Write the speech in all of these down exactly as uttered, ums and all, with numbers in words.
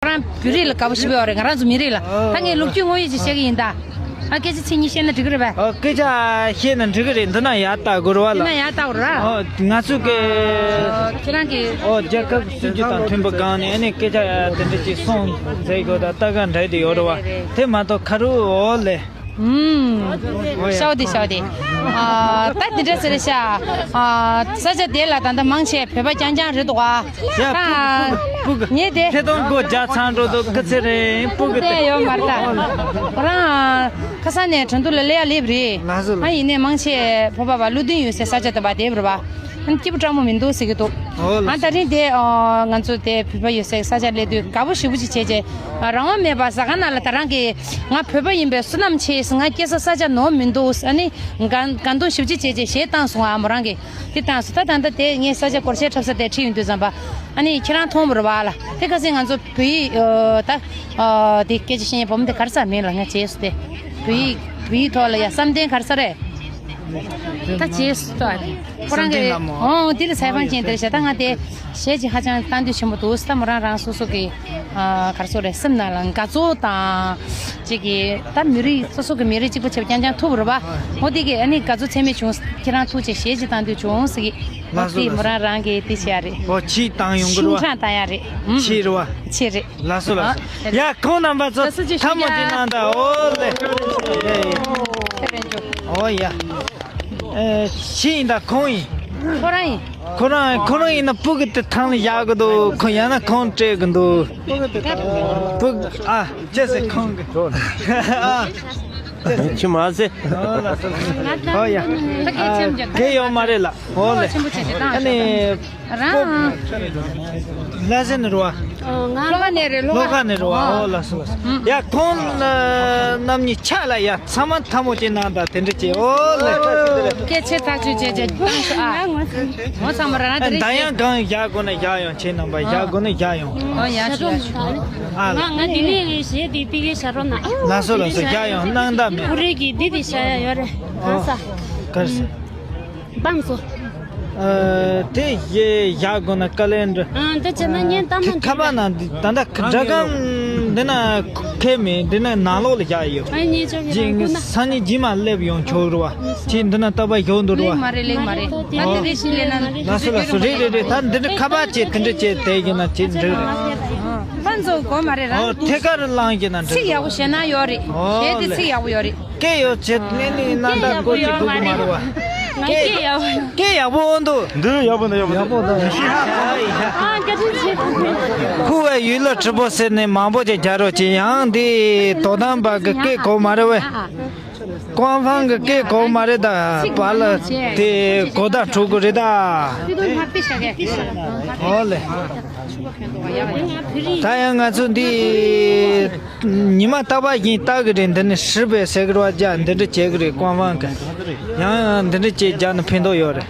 ཁོ་རང་བོད་རིགས་ལ་དགའ་པོ་ཞེ་པོ་ཡོད་རེད། ང་རང་ཚོ་མི་རིགས་ལ། ད་ངས་ལོ་རྒྱུས་དངོས་ཡོད་ཅིག་བཤད་ཀྱི་ཡིན་ད། ཨ། སྐད་ཆ་ཚིག་གཉིས་བཤད་ན་འགྲིག་གི་རེད་པས། ཨ། སྐད་ཆ་བཤད་ན་འགྲིག་གི་རེད། འདི་ན་ཡར་ལྟ་དགོས་རེད་པ་ལ། འདི་ན་ཡར་ལྟ་དགོས་རེད། ཨོ། ང་ཚོ་གི། ཨ། ཁྱེད་རང་གི། ཨོ། རྒྱལ་ཁབ་སྲིད་ཇུས་དང་མཐུན་པའི་སྒང་ནས་ཨ་ནི་སྐད་ཆ་དེ་འདྲ་ཅིག་གསུངས་མཛད་དགོས་ད་ལྟ་ག་འདྲ་དེ་ཡོད་རེད་པ། དེ་མ་གཏོགས་ཁ་རུ་ཨོ་ལེ། ཨུམ། ཤོག་དེ་ཤོག་དེ། ཨ། ད་དེ་འདྲ་ཟེར་ཤག་ཨ། ས་ཆ་དེ་ལ་ད་ལྟ་མང་ཆེ་བོད་པ་རྐྱང་རྐྱང་རེད་འདུག་ག་ཡ། ད་ཕུག་ཕུག་ངས་དེ། ཐད་གཏོང་སྒོ་རྒྱག་ཚང་འགྲོ་འདུག་སྐུ་ཚེ་རིང་། ཕུག་གི་དེ་ཡོད་མ་རེད་ད། ཁོ་རང་ཁ་སང་ནས་དྲུང་དུ་ལ་སླེབས་ཡ་སླེབས་རེད། ལགས་སོ། ཨ། ཡིན་ནའི་མང་ཆེ་བོད་པ་བ་ལུ་དུན་ཡོད་སའི་ས་ཆ་དེ་བ་དེབ་རེད་པ། ཨ། སྐྱིད་པོ་སྤྲང་པོ་མི་འདུག་ཟེར་གྱི་འདུག་ཨོ་ལགས། ཨ། ད་རིང་དེ། ཨ། ང་ཚོ་དེ་བོད་པ་ཡོད་སའི་ས་ཆ་སླེབས་དུས་དགའ་པོ་ཞེ་པོ་ཅིག་བྱས་རྗེས། ཨ། རང་དབང་མེད་པ་ཟ་ཁང་ནང་ལ་ད་རང་གི། ང་བོད་པ་ཡིན་པའི་བསོད་ནམས་ཆེ་ཟེར། ང་སྐྱེས་ས་ས་ཆ་ནོར་མི་འདུག་ཨ་ནི་དགའ་དགའ་འདུན་ཞེ་པོ་ཅིག་བྱས་རྗེས་གཞས་བཏང་སོང་། ཨ། མོ་རང་གིས་དེ་བཏང་སོང་། ད་ད་ལྟ་དེ་ངས་ས་ཆ་སྐོར་གཞས་འཁྲབ་ས་དེ་ཁྲིད་ཡོང་དུས་ཙམ་པ། ཨ་ནི་ཁྱེད་རང་མཐོང་བ་རེད་པ་ལ། དེ་ཁ་སང་ང་ཚོ་བོད་ཡིག་ཨ། ད། ཨ། དེ་སྐད་ཆ་བཤད་མཁན་བུ་མོ་དེ་ག་རེ་ཟེར་མིང་ལ་ང་བརྗེད་སོང་སྟེ། བོད་ཡིག་བོད་ཡིག་ཐོག་ལ་ཡ་བསམ་གཏན་ག་རེ་ཟེར་རེད། ད་བརྗེད་སོང་ད། ཁོ་རང་གི། བསམ་གཏན་ལ་མོ། ཨོ། འདི་ལ་ཚེ་དབང་ཅན་དེར་བྱས། ད་ང་དེ་གཞས་ཅིག་ཧ་ཅང་བཏང་འདོད་ཆེན་པོ་འདུག་ད་མོ་རང་རང་སོ་སོ་གི། ཨ། ག་རེ་ཟེར་རེད། སེམས་ནང་ལ་དགའ་ཚོར་དང་། ཅིག་གི། ད་མི་རིགས་སོ་སོ་གི་མི་རིགས་གཅིག་པ་བྱས་པ་རྐྱང་རྐྱང་ཐུག་པ་རེད་པ། འོ་དེ་གི་ཨ་ནི་དགའ་ཚོར་ཚད་མེད་བྱུང་། ཁྱེད་རང་ཐུག་བྱས་གཞས་ཅིག་བཏང་འདོད་བྱུང་ཟེར་གི། ལགས་སོ། ལགས་སོ། མོ་རང་རང་གི་དེ་བྱས་ཡ་རེད། ཨོ། ཆེད་བཏང་ཡོང་གི་རེད་པ། ཆེད་བཏང་ཡ་རེད། ཨུམ། ཆེད་རེད་པ། ཆེད་རེད། ལགས་སོ་ལགས་སོ། ཨ། ཡ། ཁོང་རྣམ་པ་ཚོ་ལགས་སོ། ཅིག་ཐལ་མོ་ཞུ་ཅིག་གནང་དང་། ཨོ་ལེ། ཨོ་ཡ། ཨེ། ཆི་ཡིན་ད། ཁོང་ཡིན། ཁོ་རང་ཡིན། ཁོ་རང་ཁོ་རང་ཡིན་ན་ཕྲུ་གུ་དེ་ཐང་ལ་བཞག་གི་འདུག་ཁོ་ཡང་ན་ཁོང་སྤྲད་གི་འདུག་ཕྲུ་གུ། ཨ། ཅི་ཟེར། ཁོང་གི། ཨ། ཅི་མ་ཟེར། ཨོ་ལགས་སོ། ཨོ་ཡ། ཨ། གལ་ཡོད་མ་རེད་ལགས། ཨོ་ལེ། ཨ་ནི། རང་། ལྷ་ས་ནས་རེད་པ། ཨོ། ང་ལྷོ་ཁ་ནས་རེད། ལྷོ་ཁ་ནས་རེད་པ། ཨོ་ལགས་སོ་ལགས་སོ། ཡ། ཁོང་རྣམ་གཉིས་ཆ་ལ་ཡ། ཚང་མ་ཐལ་མོ་ཅིག་གནང་དང་། དེ་འདྲ་བྱས། ཨོ་ལེ། སྐད་ཆ་ཐག་ཆོད་བྱས་བྱས་བཏང་ཤོག་ཨ། ངོ་ཚ་མོ་རང་དེ་རེད། ད་ཡང་གང་བཞག་དགོས་ན་བཞག་ཡོང་། ཁྱེད་རྣམ་པ་བཞག་དགོས་ན་བཞག་ཡོང་། ཨོ་ཡ། ཞུ་ཡ་ཞུ། ཨ་ལ། ང་ང་འདི་ནས་གཞས་འདི་ཕ་གིར་བཞག་རོགས་གནང་། ལགས་སོ་ལགས་སོ། བཞག་ཡོང་། གནང་ད་མེད། ཁོ་རེ་གི་འདི་དེ་བཞག་ཡ་ཡོད་རེད། གང་ཟ། གར་ཟ། བམ་སོ། ཨ། དེ་གཞས་བཞག་དགོས་ན་དཀའ་ལས་འདྲ། ཨ། དེ་བྱས་ན་ངས་བཏང་ན། ཁ་པར་ནང་འདི་ད་ལྟ་སྒྲ་སྒམ་འདི་ན་ཁེལ་མེད། འདི་ན་ནང་ལོགས་ལ་བཞག་ཡོད། ཨ། ངས་ཅོག་གི་རང་ཀུ་ན། སང་ཉིན་རྗེས་མ་སླེབས་ཡོང་ཆོག་རེད་པ། ཁྱེད་འདི་ན་རྟ་པ་ཞོག་འདུག་རེད་པ། ལེགས་མ་རེད། ལེགས་མ་རེད། ད་དེ་རེ་ཞིག་ལས་ན། ལགས་སོ་ལགས་སོ། རེད་རེད་རེད། ད་འདི་འདྲ་ཁ་པར་བྱས་དེ་འདྲ་བྱས་དེ་གི་ན་ཁྱེད་འདྲ་རེད། ཨ། ཕན་ཚུན་གོ་མ་རེད་ར། ཨོ། ཐད་ཀར་བླངས་ཀྱི་ན་འགྲིག་ཚིག་ཡག་པོ་བཤད་ན་ཡོད་རེད། ཨོ་གཞས་དེ་ལེ། ཚིག་ཡག་པོ་ཡོད་རེད། སྐད་ཡོད་ཚད་ལེན་ནི་ན་ད་ཀོ་ཅི་གུ་གུ་མ་རུ་བ། ང་སྐད་ཡག་པོ་ཡོད། སྐད་ཡག་པོ་འོང་འདུག་འདི་ཡག་པོ་འདུག་ཡག་པོ་འདུག་ཡག་པོ་འདུག་ཨ། བཀའ་དྲིན་ཆེ། ཁུ་བའི་ཡུལ་ལ་ཁྲི་པོ་ཟེར་ནས་མང་པོ་ཅིག་རྒྱག་རོགས་བྱེད། ཡང་འདི་དོ་དམ་པ་གི་སྐད་གོ་མ་རེད་པས། ཀོང་ཧྥང་གི་སྐད་གོ་མ་རེད་ད། པཱ་ལགས་དེ་གོ་བརྡ་འཕྲོད་དགོས་རེད་ད། ཨོ་ལེ། ད་ཡང་ང་ཚོ་འདི་ཉི་མ་རྟག་པར་བཞིན་ལྟ་གི་རེད། འདི་ནས་ཧྲི་པའི་ཟེར་གི་རེད་པ། རྒྱ་འདི་འདྲ་བྱེད་གི་རེད། ཀོང་ཧྥང་གི་ཡང་ཡང་འདི་འདྲ་བྱེད་རྒྱག་ན་ཕན་ཐོགས་ཡོད་རེད།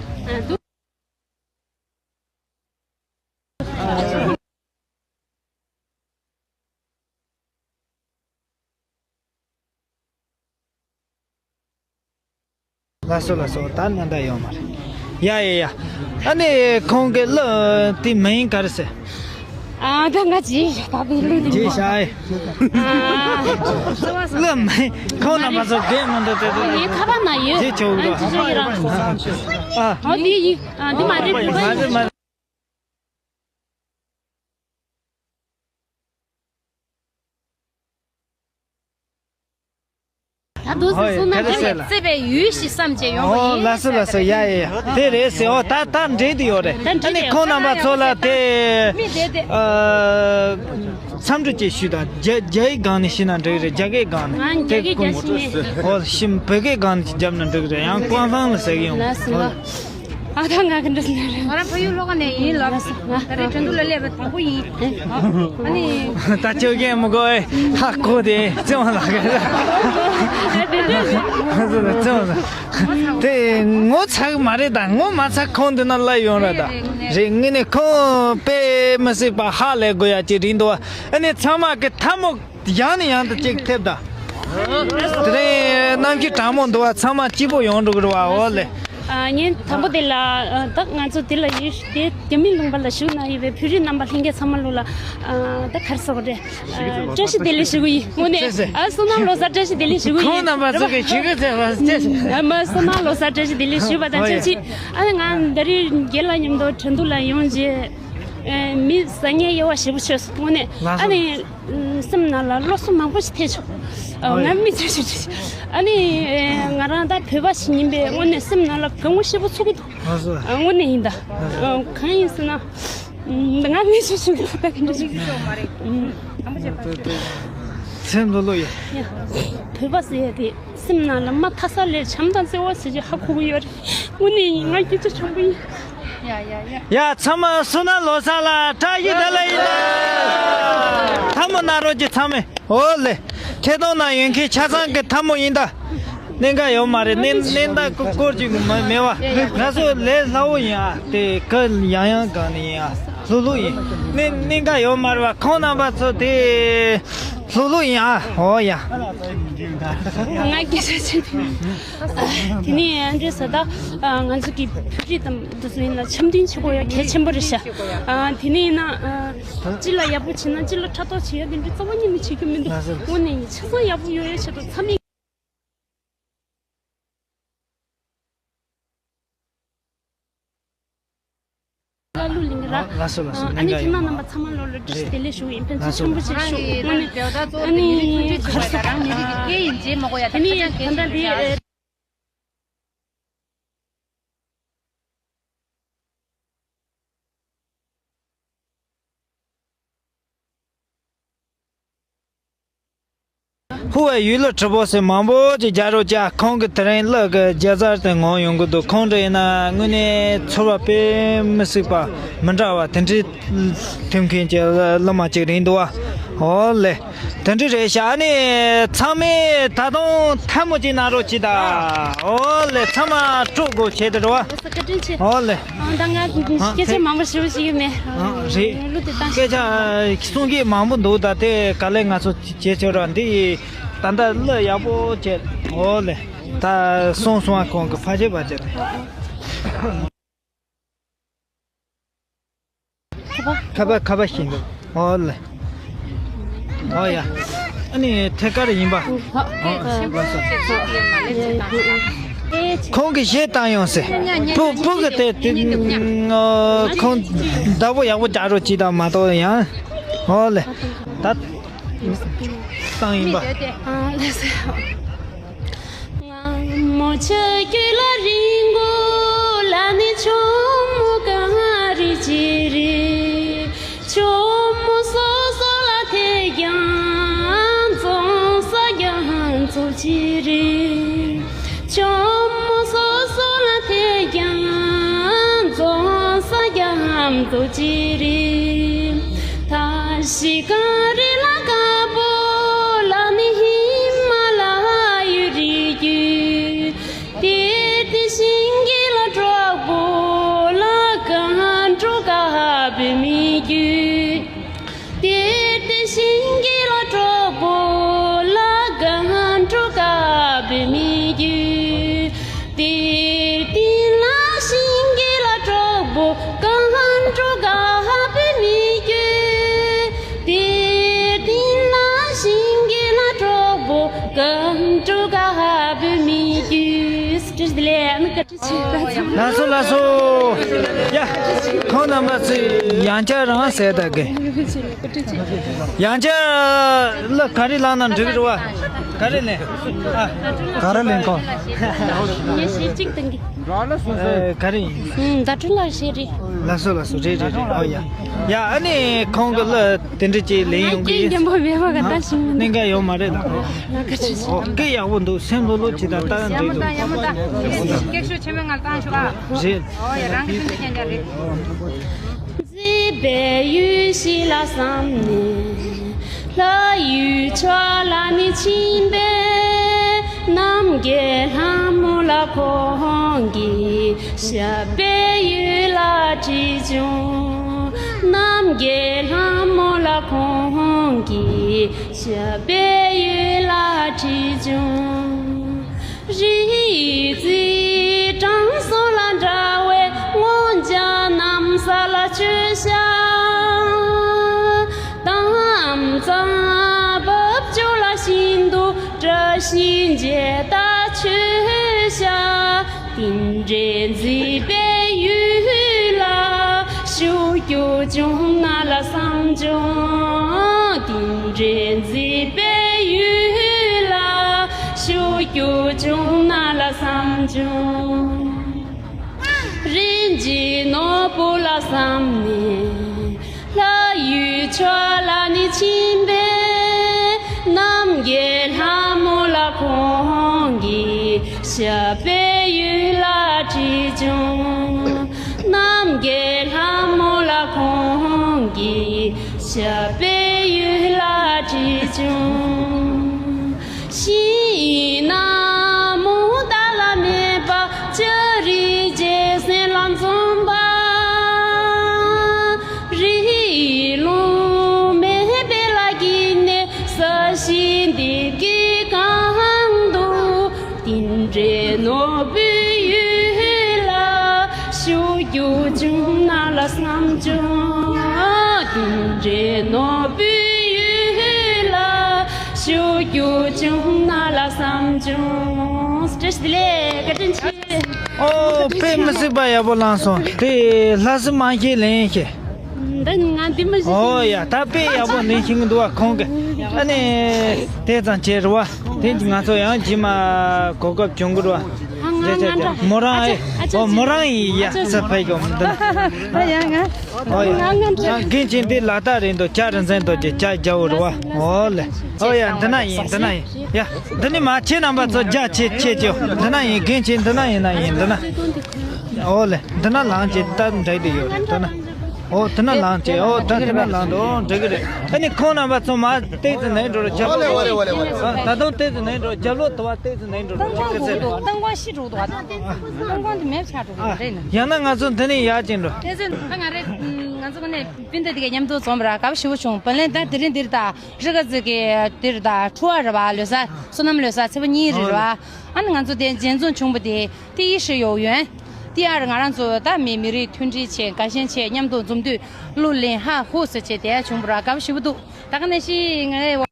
ལགས་སོ་ལགས་སོ། ད་ནང་ད་ཡོད་མ་རེད། ཡ་ཡ་ཡ། ཨ་ནི་ཁོང་གི་གླུ་དེ་མིང་ག་རེ་ཟེར། ཨ། ད་ང་ཅི་ད་པའི་གླུ་དེ་ཅི་ཤ་ཨེ། ཨ། གླུ་མིང་ཁོང་རྣམ་པ་ཚོ་བདེ་མི་འདུག་དེ་དེ་ཡིན། ཁ་པར་ན་ཡོད། དེ་ཆོག་གི་རེད། ཨ། ཨ། འོ་དེ་ཡིན། ཨ། འདི་མ་རེད། མ་རེད་མ་རེད། ད་དུང་སེ་སོང་ན་ཧོ་ཡ། དེ་ལས་བརྩེ་བའི་ཡུལ་ཞིག་བསམ་བྱས་ཡོང་བ་ཡིན། ཨོ་ལགས་སོ་ལགས་སོ། ཡ་ཡ་ཡ། དེ་རེད་ཟེར། ཨོ་ད་ད་འགྲིག་འདི་ཡོད་རེད། ད་འགྲིག་ཨ་ནི་ཁོང་རྣམ་པ་ཚོ་ལ་དེ་མི་དེ་དེ་ཨ་འཚམས་འདྲི་ཅིག་ཞུས་དང་། རྒྱ་རྒྱ་ཡིག་སྒང་ནས་ཞུས་ན་འགྲིག་རེད། རྒྱ་སྐད་སྒང་ནས། ཨ། རྒྱ་སྐད་རྒྱ་ཞིག་ནས། ཨོ་ཤིམ་བོད་སྐད་སྒང་ནས་བརྒྱབ་ན་འགྲིག་རེད། ཡང་ཀོང་ཧྥང་ལ་ཟེར་གི་ཡོང་། ལགས་སོ། ཨ། ད་ང་ག་འདྲ་ཟེར་ན་རེད། ང་རང་ཕ་ཡུལ་ལྷོ་ཁ་ནས་ཡིན་ལབ། ད་རེས་དྲུང་དུ་ལ་སླེབས་པ་དང་པོ་ཡིན། ཨ་ནི། ད་ཆོས་རྒན་མི་དགོས། ཧ་གོ་དེ་བརྩེ་བ་ལགས་ཀྱི་བརྩེ་བ་ལགས། དེ་ངོ་ཚ་གི་མ་རེད་ད། ངོ་མ་ཚ་ཁོང་འདི་ན་སླེབས་ཡོང་ར་ད། རེད། ངས་ནི་ཁོང་དཔེ་མི་སྲིད་པ་ཧ་ལས་དགོས་ཡ་ཅིག་རེད་འདུག་ཨ་ནི་ཚང་མ་གི་ཐལ་མོ་ཡང་ནས་ཡང་དུ་གཅིག་ཐེབས་ད། དེ་རིང་གནམ་གཤིས་གྲང་མོ་འདུག་བ། ཚང་མ་སྐྱིད་པོ་ཡོང་འགྲོ་གི་རེད་བ། འོ་ལེ། ཨ། ངས་དང་པོ་དེ་ལ། ཨ། ད་ང་ཚོ་དེ་ལ་ཡོད་དེ་རྒྱ་མི་ལུང་པ་ལ་བཞུགས་གནང་ཡོད་པའི་བོད་རིགས་རྣམ་པ་ལྷན་རྒྱས་ཚང་མ་ལོ་ལ། ཨ། ད་ག་རེ་ཟེར་དགོས་རེད། ཨ། བཀྲ་ཤིས་བདེ་ལེགས་ཞུ་གི་ཡིན། དངོས་གནས། ཨ། བསོད་ནམས་ལོ་གསར་བཀྲ་ཤིས་བདེ་ལེགས་ཞུ་གི་ཡིན། ཁོང་རྣམ་པ་ཚོ་གི་ཞུ་གི་ཟེར་བ་ཅེས། ཨ་མ། བསོད་ནམས་ལོ་གསར་བཀྲ་ཤིས་བདེ་ལེགས་ཞུ་བ་དང་ཆབས་ཅིག་ཨ་ནི་ང་ད་རེས་རྒན་ལགས་མཉམ་དུ་ཁྲིན་ཏུའུ་ལ་ཡོང་རྗེས། ཨ། མི་ཟ་ཉལ་ཡོད་པ་ཞེ་པོ་བྱས་སོང་། དངོས་གནས། ལགས་སོ། ཨ་ནི། ཨ། སེམས་ནང་ལ་བློ་སེམས་མང་པོ་ཞིག་ཐེབས་བྱུང་། ཨ། ཨོ་ཡ། ང་མི་ཚོས་ཞུ་ཞུ། ཨ་ནི། ཨ། ང་རང་ད་བོད་པ་ཞིག་ཡིན་པས་དངོས་གནས་སེམས་ནང་ལ་དགའ་མོ་ཞེ་པོ་ཚོར་གྱི་འདུག་ལགས་སོ། ཨ། དངོས་གནས་ཡིན་ད། ཨ། གང་ཡིན་ཟེར་ན། ཨ། ང་མི་ཚོས་ཞུ་གི་འདུག་ད་ག་འདྲ་ཞིག་སེམས་ལྷོད་ལྷོད་ཡ། ཡ། བོད་པ་ཟེར་ཡ་དེ། སེམས་ནང་ལ་མ་མཐའ་ས་ལས་བྱམས་དང་བརྩེ་བ་ཟེར་གྱི་ཧ་གོ་གི་ཡོད་རེད། དངོས་གནས་ཡིན། ང་སྐྱིད་ཆུ་ཆེན་པོ་ཡིན། ཡ་ཡ་ཡ། ཡ། ཚང་མ་བསོད་ནམས་ལོ་གསར་ལ་བཀྲ་ཤིས་བདེ་ལེགས་ཡིན་ད། ཐལ་མོ་སྣ་རོགས་ཀྱི་ཚང་མས། ཨོ་ལེ། ཁྱེད་དང་ན་ཡོད་མཁན་ཆ་ཚང་གི་ཐལ་མོ་ཡིན་ད། གནད་འགག་ཡོད་མ་རེད། གནད་གནད་འགག་སྐོར་ཅིག་མ་མེད་པ། ང་ཚོ་ལས་སླ་བོ་ཡིན་ཨ། དེ་ག་ཡང་ཡང་གང་ནས་ཡིན་ཨ། ལྷུག་ལྷུག་ཡིན། གནད་གནད་འགག་ཡོད་མ་རེད་པ། ཁོང་རྣམ་པ་ཚོ་དེ། ལྷུག་ལྷུག་ཡིན་ཨ། འོ་ཡ། ང་སྐད་ཆ་བཤད་དུས། དེ་ནས་ཨ་འདྲས་ཟེར་ད། ང་ཚོ་གི་བོད་རིགས་དང་འདི་ཚོ་ཡིན་ན་འཆམ་མཐུན་བྱེད་དགོས་ཡ་གལ་ཆེན་པོ་རེད་ཤག་དེ་ནས་ཡིན་ན། སྤྱི་ལ་ཡག་པོ་བྱེད་ན་སྤྱི་ལ་ཕྲག་དོག་བྱེད་ཡ་དེ་འདྲ་རྩ་བ་ཉིད་ནས་བྱེད་རྒྱུ་མི་འདུག་དངོས་གནས་ཡིན། ཆ་ཚང་ཡག་པོ་ཡོང་ཡ་ཆེད་དུ་ཚང་མས། ལ་ལུ་ལིང་ར། ལགས་སོ་ལགས་སོ། ཨ་ནི་ཁྱེད་རྣམ་པ་ཚང་མ་ལོ་ལ་བཀྲ་ཤིས་བདེ་ལེགས་ཞུ་ཡིན། ཕན་ཚུན་ཆེན་པོ་བྱེད་ཞུ། ཨ་ནི་ཨ་ནི་གར་སོང་། ཨ་ནི་ད་ལྟ་འདི། ཕུ་བའི་ཡུལ་ལ་གྲི་པོ་ཟེར་མང་པོ་ཅིག་རྒྱག་རོགས་བྱ། ཁོང་གི་དེ་རིང་གླུ་གི་རྒྱལ་ཚར་དེ་ངོམ་ཡོང་གི་འདུག་ཁོང་འདྲ་ཡིན་ན་དངོས་གནས་ཚོར་བ་དཔེ་མི་སྲིད་པ་མི་འདྲ་བ་དེ་འདྲའི་ཐོན་མཁན་གྱི་གླུ་མ་ཅིག་རེད་འདུག་བ། ཨོ་ལེ། དེ་འདྲ་རེད་ཤག་ཨ་ནི་ཚང་མས་ད་དུང་ཐལ་མོ་ཅིག་གནང་རོགས་གྱིས་ད། ཨོ་ལེ། ཚང་མ་སྤྲོ་དགོས་བྱས་དེ་རེད་བ། བཀའ་དྲིན་ཆེ། ཨོ་ལེ། ཨ། ད་ང་སྐད་ཆ་མང་པོ་ཞུ་ཞིག་ཡོད་མེད། ཨ། རེད། གླུ་དེ་བཏང་། སྐད་ཆ་གསུང་གི་མང་པོ་འདུག་ད་དེ་ག་ལེ་ང་ཚོ་བྱེད་ཆོག་ར་འདི། ད་ལྟ་གླུ་ཡག་པོ་བྱས། ཨོ་ལེ། ད་སོང་སོང་ཨ། ཁོང་གི་ཕ་ཆེ་བ་ཆེ་རེད། ཁ་པ་ཁ་པ་ཤིང་འདུག་ཨོ་ལེ། ཨོ་ཡ། ཨ་ནི་ཐད་ཀར་ཡིན་པ། ཨོ་ལགས་སོ། ཁོང་གིས་གཞས་བཏང་ཡོང་ཟེར། ཕུ་ཕུ་གི་དེ་དེ། ཁོང་བདག་པོ་ཡག་པོ་རྒྱག་རོགས་གྱིས་དང་མ་གཏོགས་ཡང་། ཨོ་ལེ། ད་བཏང་ཡིན་པ། ཨ་ལགས་སོ། ལགས་སོ་ལགས་སོ། ཡ། ཁོང་རྣམ་པ་ཚོས་ཡང་བསྐྱར་རང་ཟེར་ད་གི། ཡང་བསྐྱར་གླུ་ག་རེ་བླངས་ན་འགྲིག་རེད་བ། ག་རེ་ལེན། ཨ། ག་རེ་ལེན་གོ། ངས་གཞས་གཅིག་བཏང་གི། ཨ། ག་རེ་ཡིན། ཨུམ། ཟླ་སྒྲོན་ལགས་གཞས་རེད། ལགས་སོ་ལགས་སོ། རེད་རེད་རེད། ཨོ་ཡ། ཡ། ཨ་ནི་ཁོང་གི་གླུ་དེ་འདྲ་ཅིག་ལེན་ཡོང་གི་ཡིན། རྒན་པོ་མེད་པ་ག་ད་ཞིག་མི་འདུག་གནད་འགག་ཡོད་མ་རེད་ད། ཨོ། སྐད་ཡག་པོ་འདུག་སེམས་ལྷོད་ལྷོད་བྱེད་ད་ལྟ་འགྲིག་འདུག་ཡ་མོ་ད་ཡ་མོ་ད། སྐད་ཤུགས་ཆེ་མོ་ངར་བཏང་ཤོག་ཨ། རེད། ཨོ་ཡ། རང་གི་ཐུན་དེ་ཅན་འདྲ་རེད། གཤིན་རྗེ་དང་མཆོད་བྱ་དེ་འདྲའི་མཛེས་པའི་ཡུལ་ལ་བཞུགས་རྒྱུ་བྱུང་ན་ལ་བསམ་བྱུང་། དེ་འདྲའི་མཛེས་པའི་ཡུལ་ལ་བཞུགས་རྒྱུ་བྱུང་ན་ལ་བསམ་བྱུང་། རིན་ཆེན་ནོར་བུ་ལ་བསམ་ནས། ལྷ་ཡུལ་ཕྱོགས་ལ་ནི་ཕྱིན་པས། རྣམ་རྒྱལ་ལྷ་མོ་ལ་ཁོང་གིས་ཞབས་པད་ཡུལ་ལ་ཁྲིད་བྱུང་། རྣམ་རྒྱལ་ལྷ་མོ་ལ་ཁོང་གིས་ཞབས་པད་ཡུལ་ལ་ཁྲིད་བྱུང་། ཤིང་ནགས་མུ་མཐའ་ལ་མེད་པ་ལྕགས་རི་རྒྱལ་མཚན་ལ་འཛོམས་པ། རི་ཀླུང་མེད་པའི་ལ་དཀྱིལ་ནས་ས་གཞི་འདི་དཀྱིལ་གང་དུ། དེ་འདྲའི་ནོར་བུའི་ཡུལ་ལ་བཞུགས་རྒྱུ་བྱུང་ན་ལ་བསམ་བྱུང་། དེ་འདྲའི་ནོར་བུའི་ཡུལ་ལ་བཞུགས་རྒྱུ་བྱུང་ན་ལ་བསམ་བྱུང་། བཀྲ་ཤིས་བདེ་ལེགས། བཀའ་དྲིན་ཆེ། ཨོ། དཔེ་མི་སྲིད་པ་ཡག་པོ་བླངས་སོང་། དེ་ལྷ་སྲིན་མ་ཤེས་ལེན་ཤེས། འདི་ང་འདི་མི་ཤེས། ཨོ་ཡ། ད་དཔེ་ཡག་པོ་ལེན་ཤེས་ཀྱི་འདུག་བ། ཁོང་གི་ཨ་ནི་དེ་ཙམ་བྱས་རེད་བ། དེ་ང་ཚོ་ཡང་རྗེས་མ་གོ་སྐབས་བྱུང་གི་རེད་བ། ང་རེད་ང་ཅག་ང་ཅག་མོ་རང་ཨེ། ཨོ་མོ་རང་ཡིན་ཡ། ས་ཕ་གི་འོ་འདི་ན། ཨ་ཡ་ང་། ཨོ་ཡ། ང་ང་ང་རྒན་ཁྱེད་འདི་ལག་རྟགས་རེད་འདུག་ཇ་རིན་ཆེན་རྡོ་རྗེ་ཇ་རྒྱ་བོ་རེད་བ། ཨོ་ལེ། ཨོ་ཡ། འདི་ན་ཡིན། འདི་ན་ཡིན། ཡ། འདི་ནི་མ་ཁྱེད་རྣམ་པ་ཚོ་རྒྱ་ཆེ་ཆེ་ཅོ། འདི་ན་ཡིན། རྒན་ཁྱེད་འདི་ན་ཡིན་ན་ཡིན། འདི་ན། ཨོ་ལེ། འདི་ན་ལངས་ཀྱི་ད་འདྲ་དེ་ཡོད་རེད། འདི་ན། ཨོ་འདི་ན་ལངས་ཀྱི། ཨོ་ད་འདི་ན་ལངས་འདུག་ཨོ་འགྲིག་གི་རེད། ཨ་ནི་ཁོང་རྣམ་པ་ཚོ་མ་ཏོག་ཙམ་ནས་འགྲོ་རོགས། རྒྱབ་ལོགས། ཨོ་ལེ་ཨོ་ལེ་ཨོ་ལེ། ད་དུང་ཏོག་ཙམ་ནས་འགྲོ། རྒྱབ་ལོགས་དུ་བ་ཏོག་ཙམ་ནས་འགྲོ་རོགས། ཅི་སྐད་ཟེར། ཏང་ཀོང་ཤི་འགྲོ་འདུག་ཨ་ཏང་ཀོང་དེ་མེད་ཆགས་འགྲོ་གི་རེད་ན། ཡང་ན་ང་ཚོ་འདི་ནས་ཡར་ཅིག་འགྲོ། དེ་ཚོ་ད་ང་རེད། ང་ཚོ་ཀ་ནས་སྤུན་ཟླ་དེ་ག་མཉམ་དུ་འཛོམས་ར་དགའ་པོ་ཞེ་པོ་བྱུང་། བན་ལན་ད་དེ་རིང་འདིར་ད། རི་ཁ་ཙི་གི་དེ་རེད་ད། ཁྲུ་བ་རེད་བ། ལོ་གསར་བསོད་ནམས་ལོ་གསར་ཚེས་པ་གཉིས་རེད་རེད་བ། ཨ་ནི་ང་ཚོ་དེ་མཇལ་འཛོམས་བྱུང་བ་དེ་དེ་ཡི་ཧྲི་ཡོ་ཡོན། དེ་ཡར་ང་རང་ཚོ་ད་མི་མི་རིགས་མཐུན་སྒྲིལ་བྱས། དགའ་ཞེན་བྱས། མཉམ་དུ་འཛོམས་དུས་གླུ་ལེན་ཧ་ཧུ་ཟེར་བྱས་དེ་ཡ་བྱུང་བ་ར་དགའ་པོ་ཞེ་པོ་འདུག་ད་ག་ནང་བཞིན་ང་ཡི་བ་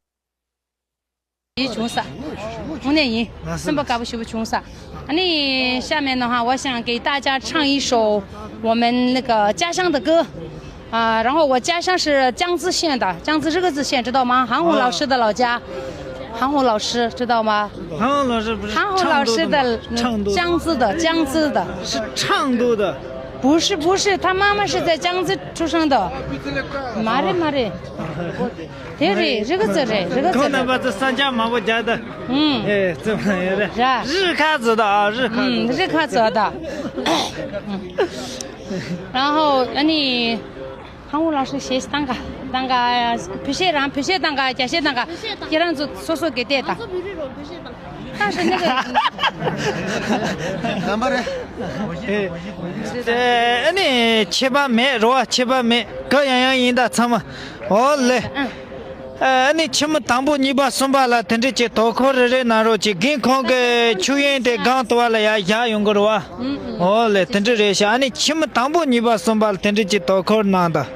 ཡི་བྱུང་ས། དངོས་གནས་ཡིན། སེམས་པ་དགའ་པོ་ཞེ་པོ་བྱུང་ས། 那你下面的话，我想给大家唱一首我们那个家乡的歌。 啊，然后我家乡是江孜县的，江孜这个字县知道吗？韩红老师的老家，韩红老师知道吗？韩红老师不是韩红老师的，唱豆的吗？唱豆的。江孜的，江孜的。是唱豆的。不是，不是，他妈妈是在江孜出生的。 མ་རེད་མ་རེད། དེ་རེད། རི་ཁ་ཙི་རེད། རི་ཁ་ཙི་རེད། ཁོང་རྣམ་པ་ཚོ་ས་ཆ་མང་པོ་རྒྱག་ད། ཨུམ། ཨེ་ཙི་མ་ཡོད་རེད། ར། རི་ཁ་ཙི་ད། ཨ། རི་ཁ་ཙི། ཨུམ། རི་ཁ་ཙི་ད། 然后 ཨ་ནི། 韩红老师 ཞེས་བཏང་ག་བཏང་ག་བོད་གཞས་རང་བོད་གཞས་བཏང་ག་རྒྱ་གཞས་བཏང་ག་ཁྱེད་རང་ཚོ་སོ་སོ་གི་བལྟས་དང་། ད་ཧྲི་ནི་གི། རྣམ་པ་རེད། ཨེ། ཨ་ནི་ཁྱད་པར་མེད་རོ། ཁྱད་པར་མེད། ག་ཡང་ཡང་ཡིན་ད་ཚང་མ། ཨོ་ལེ། ཨ་ནི་ཁྱི་མོ་དང་པོ་གཉིས་པ་གསུམ་པ་ལ་དེ་འདྲ་ཅིག་དོ་ཁུར་རེ་རེ་གནང་རོགས་གྱིས། རྒན་ཁོང་གི་ཆུ་ཡན་དེ་སྒང་དུ་བ་ལ་ཡར་བཞག་ཡོང་གི་རེད་བ། ཨོ་ལེ། དེ་འདྲ་རེད་ཤག་ཨ་ནི་ཁྱི་མོ་དང་པོ་གཉིས་པ་གསུམ་པ་ལ་དེ་འདྲ་ཅིག་དོ་ཁུར་གནང་དང་།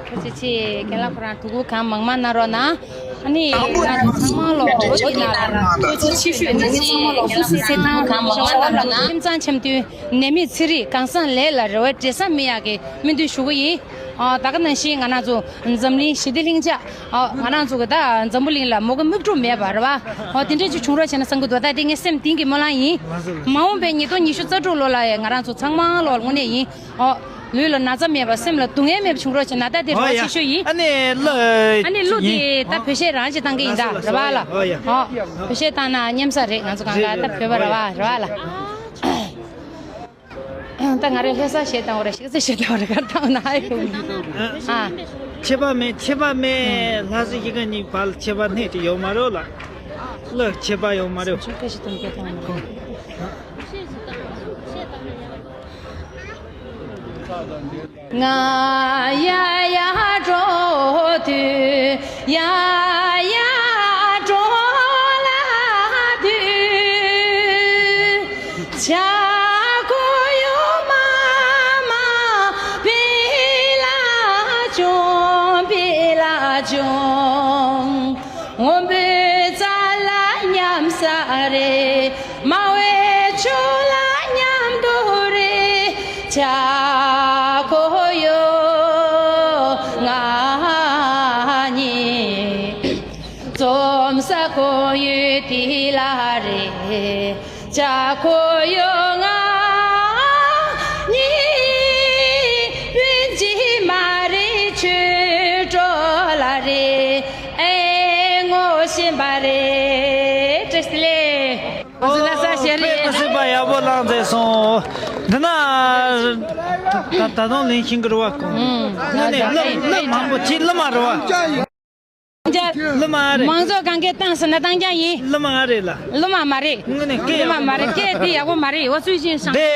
ཁྱེད་ཀྱིས་རྒན་ལགས་ཁོ་རང་ཐུགས་ཁུར་གང་མང་མང་གནང་རོགས་གནང་། ཨ་ནི་ང་ཚང་མ་ལོ་འོ་དེ་ན་ལ་ཏོག་ཙམ་ཆེ་ཤོས་ནས་ཚང་མ་ལོ་སོ་སོའི་སེམས་ནང་ཤ་བ་ལ་ཁྱིམ་ཚང་འཆམ་མཐུན་ནད་མེད་ཚེ་རིང་གང་བཟང་ལས་ལ་རེ་བའི་འབྲས་བཟང་སྨིན་ཡག་གི་སྨོན་འདུན་ཞུ་གི་ཡིན། ཨ། ད་ག་ནང་བཞིན་ང་རང་ཚོ་འཛམ་གླིང་ཞི་བདེ་ལྷིང་འཇགས། ཨ། ང་རང་ཚོ་གི་ད་འཛམ་བུ་གླིང་ལ་མུ་གེ་མིག་འཕྲུལ་མེད་པ་རེད་བ། ཨ། དེ་འདྲ་ཅིག་བྱུང་རོགས་བྱས་ན་བསམ་གི་འདུག་ད་དེ་ངའི་སེམས་གཏིང་གི་སྨོན་ལམ་ཡིན། མ་འོངས་པའི་ཉིས་སྟོང་ཉི་ཤུ་རྩ་དྲུག་ལོ་ལ་ཡང་ང་རང་ཚོ་ཚང་མ་ལོ་དངོས་གནས་ཡིན། ཨོ། ལུས་ལ་ན་ཚ་མེད་པ། སེམས་ལ་སྡུག་བསྔལ་མེད་པ་བྱུང་རོགས་བྱེད་ན་ད་དེ་རེ་བ་ཆེ་ཤོས་ཡིན། ཨ་ནི་གླུ། ཨ་ནི་གླུ་དེ་ད་བོད་གཞས་རང་ཅིག་བཏང་གི་ཡིན་ད། རེ་བ་ལ། ཨོ་ཡ། ཨོ། བོད་གཞས་བཏང་ན་སྙན་ས་རེད། ང་ཚོ་གང་ག་ད་བོད་པ་རེ་བ་རེ་བ་ལ། ད་ང་རེ་ལྷ་ས་གཞས་བཏང་བ་རེད། གཞིས་རྩེ་གཞས་བཏང་བ་རེད། ག་རེ་བཏང་ན་ཨེ་ཡོང་། ཨ། ཁྱད་པར་མེད། ཁྱད་པར་མེད། ལྷ་ས་གཞིས་ཀ་གཉིས་བར་ལ་ཁྱད་པར་སྣེ་གཅིག་ཡོད་མ་རེད་ལ། གླུ་ཁྱད་པར་ཡོད་མ་རེད། ཁྱོད་སྐད་ཆ་དང་སྐད་བཏང་ན། ང་ཡ་ཡ་འགྲོ་དུས། ཡ་ཡ་འགྲོ་ལ་དུས། ཆ་གོ་ཡོ་མ་མ་བེ་ལ་ཅོང་བེ་ལ་ཅོང་། འོམ་བུ་རྩ་ལ་ཉམས་ ས་རེད། མ་བའི་ཆུ་ལ་མཉམ་དུ་རེད། ཆ་ཁོ་ཡོ་ང་གཉིས། འཛོམས་ས་ཁོ་ཡོད་དེ་ལ་རེད། ཅ་ཁོ་ཡོ་ང་གཉིས། བུན་གྱི་མ་རེད་ཆོས་གྲོགས་ལ་རེད། ཨེ་ངོ་ཤེས་པ་རེད། བཀྲ་ཤིས་བདེ་ལེགས། ང་ཚོ་ལྷ་ས་ཤེས་རེད། ཕེབས་པ་ཡག་པོ་ལངས་མཛད་སོང་། འདི་ན་ད་ད་དུང་ལེན་ཤིང་གི་རུ་བ་གོ། ཨུམ། དངོས་གནས་གླུ་གླུ་མང་པོ་ཅིག་གླུ་མ་རུ་བ། གླུ་མ་རེད། མང་ཚོགས་གང་གས་བཏང་ཟེར་ན་བཏང་རྐྱང་ཡིན། གླུ་མ་རེད་ལ། གླུ་མ་མ་རེད། དངོས་གནས་སྐད་གླུ་མ་མ་རེད། སྐད་དེ་ཡག་པོ་མ་རེད། འོ་ཚུལ་ཅན་ཤང་དེ་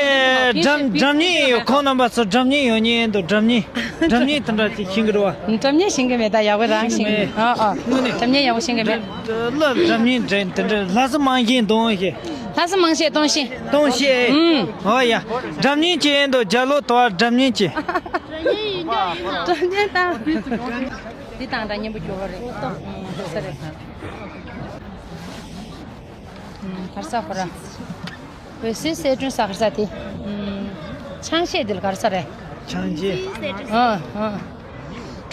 སྒྲ་སྒྲ་སྙན་ཡོད། ཁོང་རྣམ་པ་ཚོ་སྒྲ་སྙན་ཡོད་ཉེན་འདུག་སྒྲ་སྙན་སྒྲ་སྙན་དེ་འདྲ་ཅིག་ཤེས་ཀྱི་རེད་བ། སྒྲ་སྙན་ཤེས་ཀྱི་མེད། ད་ཡག་པོ་རང་ཤེས། ཨ་ཨ། དངོས་གནས་སྒྲ་སྙན་ཡག་པོ་ཤེས་ཀྱི་མེད། གླུ་སྒྲ་སྙན་དེ་འདྲ་ལྷ་ས་མང་ཤེས་གཏོང་ཤེས། ལྷ་ས་མང་ཤེས་གཏོང་ཤེས། གཏོང་ཤེས། ཨུམ། ཨོ་ཡ། སྒྲ་སྙན་ཅིག་འདུག་རྒྱ་ལོ་དོ་བ་སྒྲ་སྙན་ཅིག་སྒྲ་སྙན་ད། འདི་དང་འདྲ་སྙན་པོ་སྐྱོ་བོ་རེད། ཨོ་ཏོ། ས་རེད། གར་ས་ཁོ་ར། འོད་ཟེར་གསལ་སྒྲོན་ས་གར་ས་དེ། ཆང་གཞས་དེ་ལ་གར་ས་རེད། ཆང་གཞས། ཨ་ཨ།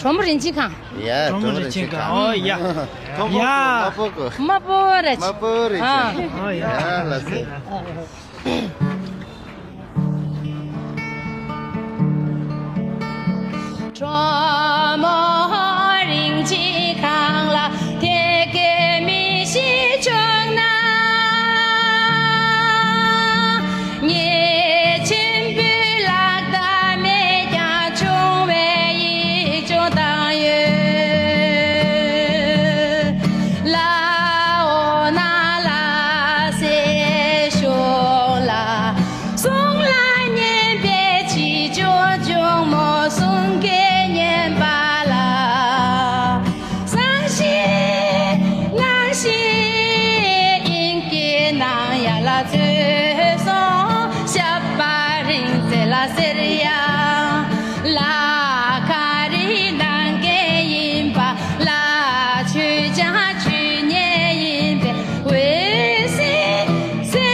གྲོ་མོ་རིན་ཆེན་ཁང་། ཡ། གྲོ་མོ་རིན་ཆེན་ཁང་། ཨོ་ཡ། ཡ། དམར་པོ་གོ། དམར་པོ་རེད། དམར་པོ་རིན་ཆེན། ཨོ་ཡ། ཡ་ལ་སེ། གྲོ་མོ་རིན་ཆེན་ཁང་ལ་དེ་སྐད་མི་ཞིག་བྱུང་ན། ངའི་མཆིམས་ཕུའི་ལག་བརྡ་མེད་ཀྱང་བྱུང་བའི་ཡིག་ཆུང་བཏང་ཡོད། ལ་འོ་ན་ལ་སེ་ཤོ་ལ། གསུང་ལ་སྙན་པའི་བྱིས་ཆུང་ཆུང་མོ་གསུང་སྐད་སྙན་པ་ལ། བཟང་ཞིག་ནང་བཞིན་དབྱིན་སྐད་ནང་ཡར་ལ་འཛུལ་སོང་། ཞབས་པ་རིང་ཚད་ལ་ཟེར་ཡ། ལ་ག་རེ་གནང་མཁན་ཡིན་པ། ལ་ཆོས་ཀྱང་ཆོས་ཉན་ཡིན་པས། འོད་ཟེར་གསལ་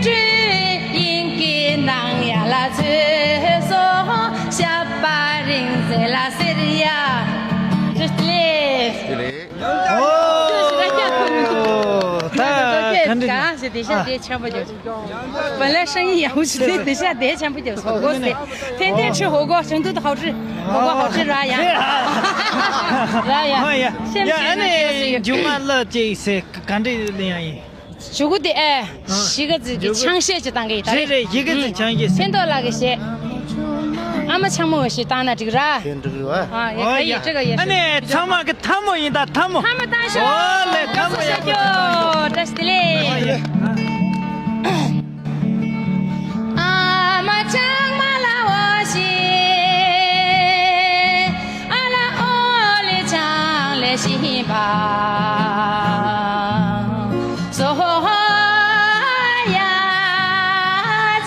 སྒྲོན་དབྱིན་སྐད་ནང་ཡར་ལ་འཛུལ་སོང་། ཞབས་པ་རིང་ཚད་ལ་ཟེར་ཡ། བཀྲ་ཤིས་བདེ་ལེགས། ཨོ། ད་ག་འདྲ། གང་ཞིག་དེ་ཤ་དེ་ཆམ་པ་རྒྱབ། 本来生意也不是对，等下得全部就是火锅噻，天天吃火锅，成都的好吃，火锅好吃，是吧呀？是啊。是吧呀？哎呀，现在呀，俺那舅妈了这一些，干这领养人。 ཇུ་གུ་དེ་ཨེ། གཞིས་ཀ་རྩེ་དེ་ཆང་གཞས་ཅིག་བཏང་གི་ཡིན་ད། རེད་རེད། གཞིས་ཀ་རྩེ་ཆང་གཞས། ཕན་ཐོགས་ལགས་ཀྱི་གཞས། ཨ་མ་ཆང་མོ་ཞིག་བཏང་ན་འགྲིག་ར། དེ་འགྲིག་རེད་བ། ཨ་ཡ་ཨོ་ཡ། 这个也是། ཨ་ནི་ཚང་མ་གི་ཐལ་མོ་ཡིན་ད་ཐལ་མོ། ཐལ་མོ་བཏང་ཤོག་ཨོ་ལེ་ཐལ་མོ་ཡ། ཤོག་བཀྲ་ཤིས་བདེ་ལེགས། ཨ་མ་ཆང་མ་ལ་འོ་ཞིག་ཨ་ལ་ཨོ་ལེ་ཆང་ལེ་ཤིང་པ། སོ་ཧོ་ཡ།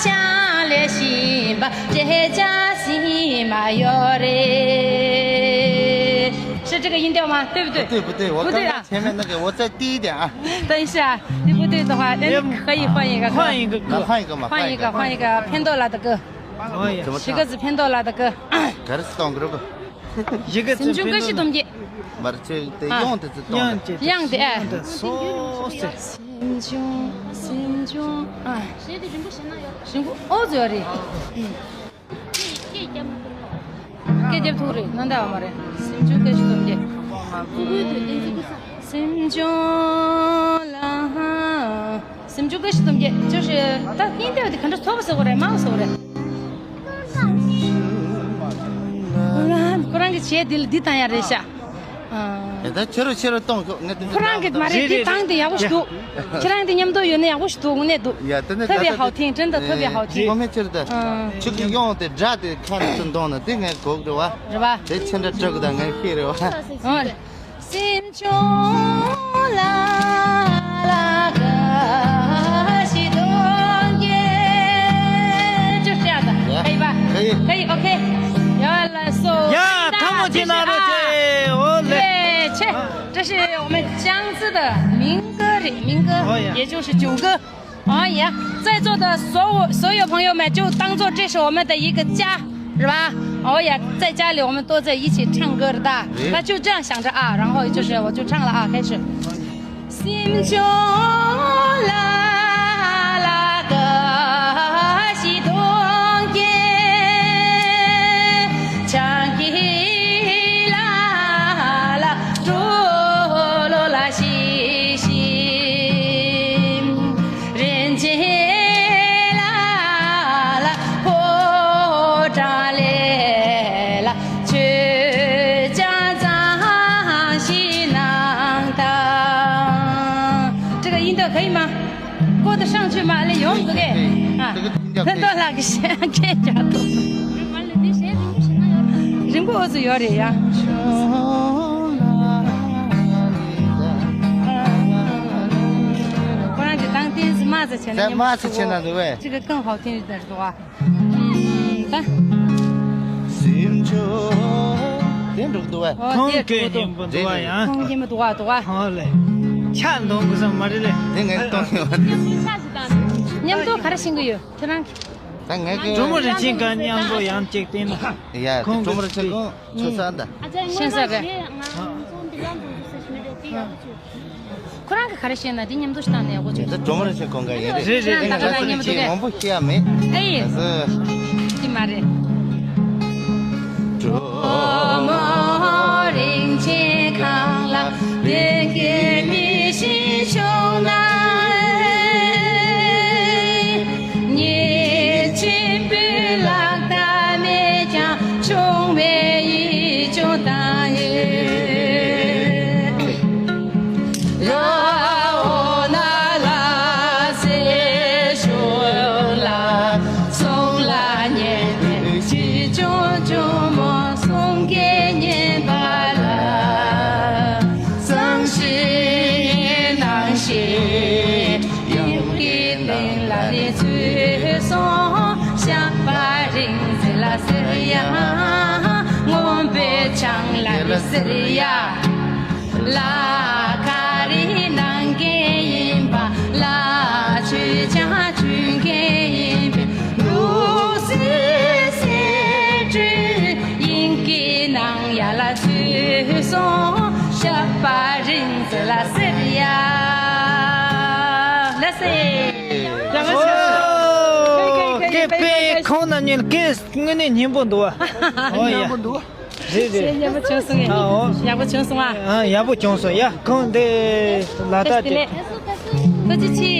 ཆང་ལེ་ཤིང་པ་འདྲེ་ཆང་སིང་མ་ཡོད་རེད། 是这个音调吗？对不对？不对，不对，我刚刚前面那个，我再低一点啊。等一下，你不对的话，那你可以换一个歌。换一个歌。啊，换一个嘛，换一个，换一个。换一个，ཕན་ཐོགས་ལ་ད་歌། 哦呀。 གཞིས་ཀ་རྩེ་ཕན་ཐོགས་ལ་ད་ཀི། ག་རེ་གཏོང་གི་རེད་པ། གཞིས་ཀ་རྩེ་སེམས་ཆུང་ཕན་ཐོགས་ཀ་ཤི་ལ་སྡོམ་སྐྱེས། མར་ཆེ་དེ་ཨ། གཡང་དེ་ཚོ་གཏོང་གཡང་དེ། གཡང་དེ་ཨ། དེ་སོ་སེ། སེམས་ཆུང་སེམས་ཆུང་ཨ། གཞས་དེ་རིང་པོ་བྱས་ན་ཡོད། རིང་པོ་ཨོ་ཙི་ཡོད་རེད། སྐད་རྒྱབ་མི་ཐུབ་ལ། སྐད་རྒྱབ་ཐུབ་རེད་ན་འདྲ་བ་མ་རེད། སེམས་ཆུང་ཀ་ཤི་སྡོམ་སྐྱེས། སེམས་ཆུང་ལ། སེམས་ཆུང་ཀ་ཤི་སྡོམ་སྐྱེས། ཅོ་ཤེ་ད་ཧིན་དེ་བ་དེ་ག་འདྲ་ཚོགས་པ་ཟེར་བ་རེད། མང་ཟེར་བ་རེད། ཁོ་རང་གི་བྱས་འདི་ལ་འདི་བཏང་ཡ་རེད་ཤག་ཨ། ཡ་ད་ཕྱི་རུ་ཕྱི་རུ་གཏོང་ཤོག་ངས་དེ་ཁོ་རང་གི་མ་རེད། འདི་བཏང་དེ་ཡག་པོ་ཞིག་འདུག་ཁྱེད་རང་དེ་མཉམ་དུ་ཡོད་ན་ཡག་པོ་ཞིག་འདུག་དངོས་གནས་འདུག་ཡ་དེ་ནས་ད་特别好听，真的特别好听。ངོ་མ་ཕྱིར་ད། ཨ། ཁྱོད་ཀྱི་གཡང་དེ་སྒྲ་དེ་ཁ་ནས་ཚུར་འདོང་ན་དེ་ངས་གོ་གི་རེད་བ། རེད་བ། དེ་ཕྱི་འདྲ་སྤྲོད་གི་ད་ངས་ཤེས་རེད་བ། ཨ། སེམས་ཆུང་ལ་ལ་ག་ཤི་སྡོམ་སྐྱེས། ཅོ་ཤེ་ད། ཡ། ཁ་ཡི་པ། ཁ་ཡི། ཁ་ཡི། ཨོ་ཁེ། ཡ་ལ་སོ། ཡ་ཐ་མོ་ཆེ་ན་རོ་ཆེ། ཨོ་ལེ། ཆེ། བཀྲ་ཤིས་ཨོ་མེ། 江孜的民歌，民歌，哦呀，也就是酒歌。哦呀，在座的所有所有朋友们，就当做这是我们的一个家，是吧？哦呀，在家里我们都在一起唱歌的，那就这样想着啊，然后就是我就唱了啊，开始。 这个音调可以吗？过得上去吗？那有这个啊，这个音调可以。那多那个先这角度。རིང་པོ་འོ་ཚོ་ཡོད་རེད་ཡ། ཁོ་རང་གི་དང་ཏན་སི་མ་ཚ་ཆེ་ན། མ་ཚ་ཆེ་ན་འདུག་བས། 这个更好听一点是吧？ ད། དེ་འགྲོ་གི་འདུག་བས། ཨོ། ཁོང་དེ་སྐད་སྙན་པོ་འདུག་བ་ཡང་། ཁོང་སྙན་པོ་འདུག་བ་འདུག་བ། ཧོ་ལེ། ཆག་འདོང་གི་བསམ་མ་རེད་ལེ། དེ་ངས་གཏོང་ཡོད་པ་རེད། མཉམ་དུ་ག་རེ་ཤེས་ཀྱི་ཡོད་ཁྱེད་རང་གི། ད་ངས་ཀྱི། གྲོ་མོ་རིན་ཆེན་ག་མཉམ་དུ་ཡང་གཅིག་བསྟན་ན། ཡ། ཁོང་གྲོ་མོ་རིན་ཆེན་ཁོང་ཚོ་ས་འདི། ཤེས་ས་རེད། ཁོ་རང་གིས་ག་རེ་བཤད་ན་དེ་མཉམ་དུ་བཏང་ནས་འོ་ཅོ། འདི་སྒྲོལ་མ་རིན་ཆེན་ཁོང་ག་ཡིན་རེད། རེད་རེད། ཁྱེད་རང་ད་ལྟ་མཉམ་དུ་རེད། མང་པོ་བཤད་ཡ་མེད། ཨེ་ཡིན། ཨ་ཙི། དེ་མ་རེད། སྒྲོལ་མ་རིན་ཆེན་ཁང་ལ་བདེ་སྐྱིད་མི་ཤིང་བྱུང་ན། ཉེས་ཆེན་པོའི་ལག་བརྡ་མེད་ཀྱང་ཆུང་མའི་ཡིད་ཆུང་དང་ཡོད། ཡ་འོ་ན་ལ་སེ་ཤོ་ལ་སོང་ལ་ཉེ་ནས་ཆེ་ཆུང་ཆུང་མོ་སོང་གེ་ཉན་པ་ལ་སང་ཤེས་ནང་ཤེས། དབྱིན་སྐད་གླིང་ལ་ནི་ཚུད་སོང་། ཞབས་པ་རིང་ཟེར་ལ་ཟེར་ཡ། སྔོན་པོའི་ཆང་ལ་ནི་ཟེར་ཡ། ལ་ཁ་རི་ནང་གི་ཡིན་པ་ལ་ཆོས་ཆང་ཆུང་གི་ཡིན་པའི་ལུགས་སྲོལ་སྲིད་ཁྲོད་དབྱིན་སྐད་ནང་ཡ་ལ་ཚུད་སོང་། ཞབས་པ་རིང་ཟེར་ལ་ཟེར་ཡ། ལ་སེ། ཡག་པོ་བྱུང་། ཨོ། སྐད་དཔེ་ཁོང་རྣམ་གཉིས་སྐད་དངོས་གནས་སྙན་པོ་འདུག་བ། ཨོ་ཡ། སྙན་པོ་འདུག་བ། རེད་རེད། སྐད་སྙན་པོ་བྱུང་སོང་ངས། ཨ་ཨོ། ཡག་པོ་བྱུང་སོང་ཨ། ཨ་ཡག་པོ་བྱུང་སོང་ཡ། ཁོང་འདི་ལ་དྭགས་ཀྱི། ཐུགས་རྗེ་ཆེ།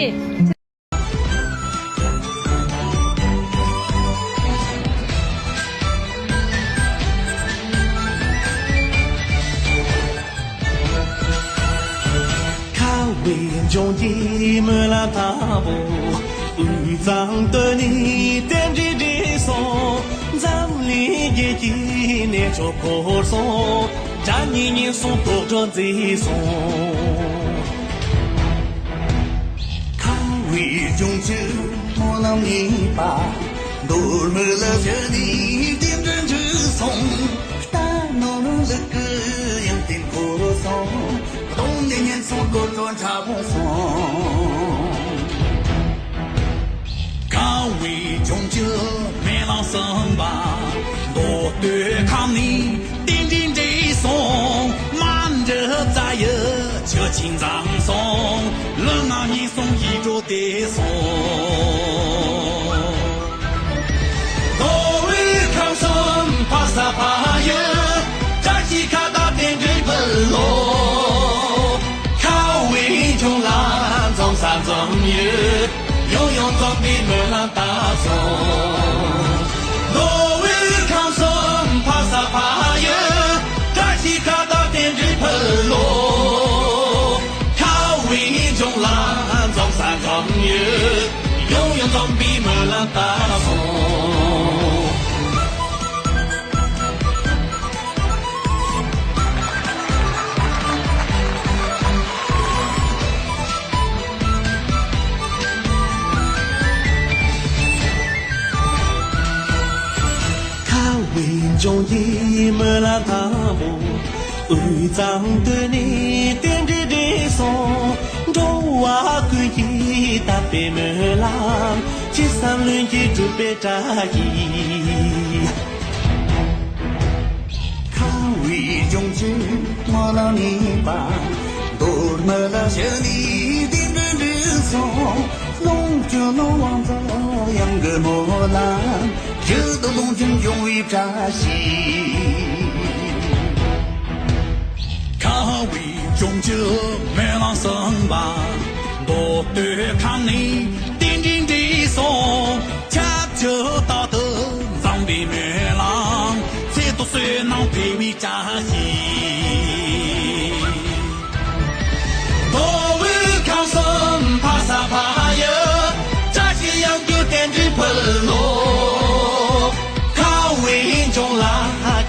ཁ་བའི་ལྗོངས་ཀྱི་སྨོན་ལམ་དང་པོ། དབུས་གཙང་སྟོད་ནས་རྟེན་འབྲེལ་འགྲིག་སོང་། འཛམ་གླིང་རྒྱལ་གྱི་གནས་མཆོག་བོར་སོང་། དགྲ་གཉེན་ཉེན་སོང་དོག་སྒྲོན་མཛེས་སོང་། ཁ་བའི་ལྗོངས་ཀྱི་སྨོན་ལམ་གཉིས་པ། མདོ་སྨད་ལ་བཞུད་ནས་རྟེན་འབྲེལ་འགྲིག་སོང་། རྟ་ནོར་ལུག་གི་ཡང་རྟེན་འཁོར་སོང་། གདོང་ནས་ཉེན་སོང་དོག་སྒྲོན་ཁྲ་བོ་སོང་། ཁ་བའི་ལྗོངས་ཀྱི་སྨོན་ལམ་གསུམ་པ། མདོ་སྟོད་ཁམས་ནས་རྟེན་འབྲེལ་འགྲིག་སོང་། མ་འདྲི་རྩ་ཡི་ཆུ་ཆེན་འཛོམས་སོང་། ལུས་ངག་ཡིད་གསུམ་ཡིད་འགྲོ་བདེ་སོང་། མདོ་དབུས་ཁམས་གསུམ་ཕ་ས་ཕ་ཡུལ། བཀྲ་ཤིས་ཁ་བརྡ་རྟེན་འབྲེལ་ཕུལ་ལོ། ཁ་བའི་ལྗོངས་ལ་འཛོམས་ས་འཛོམས་ཡུལ། ཡང་ཡང་འཛོམས་པའི་སྨོན་ལམ་བཏབ་སོང་། མདོ་དབུས་ཁམས་གསུམ་ཕ་ས་ཕ་ཡུལ། བཀྲ་ཤིས་ཁ་བརྡ་རྟེན་འབྲེལ་ཕུལ་ལོ། ཁ་བའི་ལྗོངས་ལ་འཛོམས་ས་འཛོམས་ཡུལ། ཡང་ཡང་འཛོམས་པའི་སྨོན་ལམ་བཏབ་སོང་། ཁ་བའི་ལྗོངས་ཀྱི་སྨོན་ལམ་དང་པོ། དབུས་གཙང་སྟོད་ནས་རྟེན་འབྲེལ་འགྲིག་སོང་། འགྲོ་བ་ཀུན་གྱི་དད་པའི་སྨོན་ལམ། ཅི་བསམ་ལྷུན་གྱིས་འགྲུབ་པའི་བཀྲ་ཤིས། ཁམས་དབུས་ལྗོངས་ཀྱི་སྨོན་ལམ་ནུས་པ། མདོ་སྨད་ལ་ཞུགས་ནས་རྟེན་འབྲེལ་འགྲིག་སོང་། ལོངས་སྤྱོད་ནོར་དབང་འཛོམས་ཡང་གི་སྨོན་ལམ། རྒྱུད་དུ་ལོངས་སྤྱོད་འབྱུང་བའི་བཀྲ་ཤིས། ཁམས་དབུས་ལྗོངས་ཀྱི་སྨོན་ལམ་གསུམ་པ། མདོ་སྟོད་ཁམས་ནས་རྟེན་འབྲེལ་འགྲིག་སོང་། ཁྱབ་བྱེད་རྟག་ཏུ་འཛོམས་པའི་སྨོན་ལམ། ཚེ་ཐོག་བསོད་ནམས་འཕེལ་བའི་བཀྲ་ཤིས། མདོ་དབུས་ཁམས་གསུམ་ཕ་ས་ཕ་ཡུལ། བཀྲ་ཤིས་ཡང་གི་རྟེན་འབྲེལ་ཕུལ་ལོ། ཁམས་དབུས་ལྗོངས་ལ་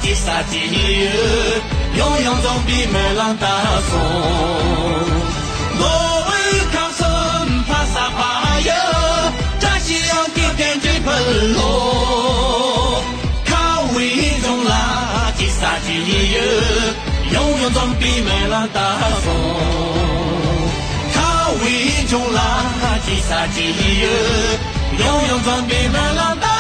ཅི་ཟེར་ཅི་ཡོད། ཡང་ཡང་འཛོམས་པའི་སྨོན་ལམ་བཏབ་སོང་། མདོ་དབུས་ཁམས་གསུམ་ཕ་ས་ཕ་ཡུལ། བཀྲ་ཤིས་ཡང་གི་རྟེན་འབྲེལ་ཕུལ་ལོ། ཁམས་དབུས་ལྗོངས་ལ་ཅི་ཟེར་ཅི་ཡོད། ཡང་ཡང་འཛོམས་པའི་སྨོན་ལམ་བཏབ་སོང་། ཁམས་དབུས་ལྗོངས་ལ་ཅི་ཟེར་ཅི་ཡོད། ཡང་ཡང་འཛོམས་པའི་སྨོན་ལམ་བཏབ།